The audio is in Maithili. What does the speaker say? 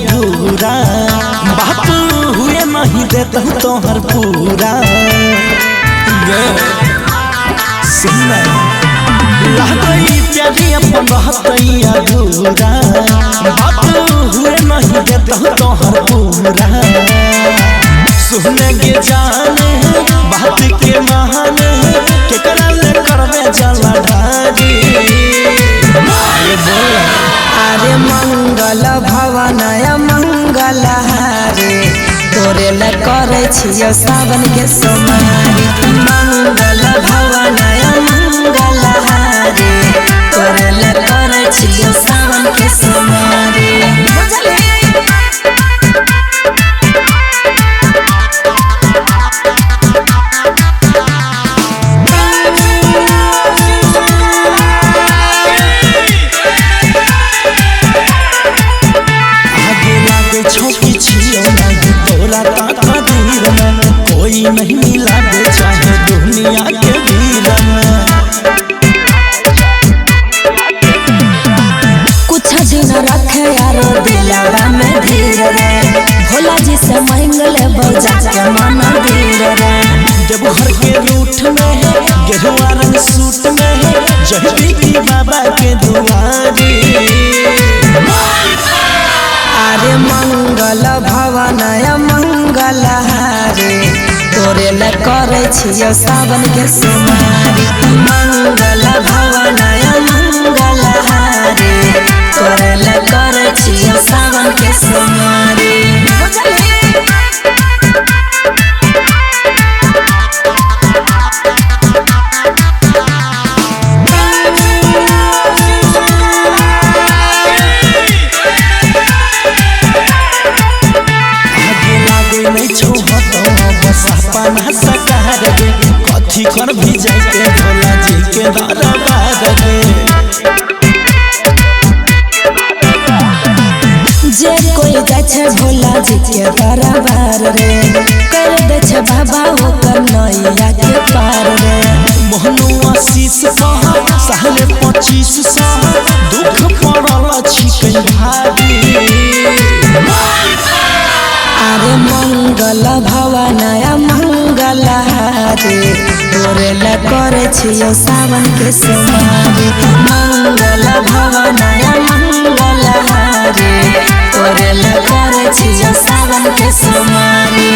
अधूरा, बाप हुए नहीं देता तोहर पूरा। सुन लागई प्यारी अपन रहतई अधूरा, बाप हुए नहीं देता तोहर पूरा। सुन के जाने बात के महाने केकरा ले करबे जला ढारी। अरे मंगल भवन मंगल हारे तोरे ला करे छियो सावन के सोमारी। मंगल भवन मंगल हारे तोरे ला करे छियो सावन के सोमारी। कोई नहीं मिला चाहे दुनिया के भीड़ में। कुछ दिन रखे यारो दिलवा में धीर रे, भोला जी से मंगल बजा के मन धीर रे। देवघर के रूठ में है गेरुआ रंग सूट में है जहबी की बाबा के दुआरी। अरे मंगल भवन मंगल हारे तोरे ला करे छियो सावन के सोमारी। मंगल भवन मंगल हारे तोरे ला करे छियो सावन के सोमारी। कथी कर भी जाके भोला जी के दरबार रे। जे कोई जाय छै भोला जी के दरबार रे, कर दे छै बाबा ओकर नैया के पार रे। मोहनु आशीष सह साहले 25 सह दुख पड़ल छिकै भारी। अरे मंगल भवन मंगल हारे तोरे ला करे छियो सावन के सोमारी। मंगल भवन मंगल हारे तोरे ला करे छियो सावन के सोमारी।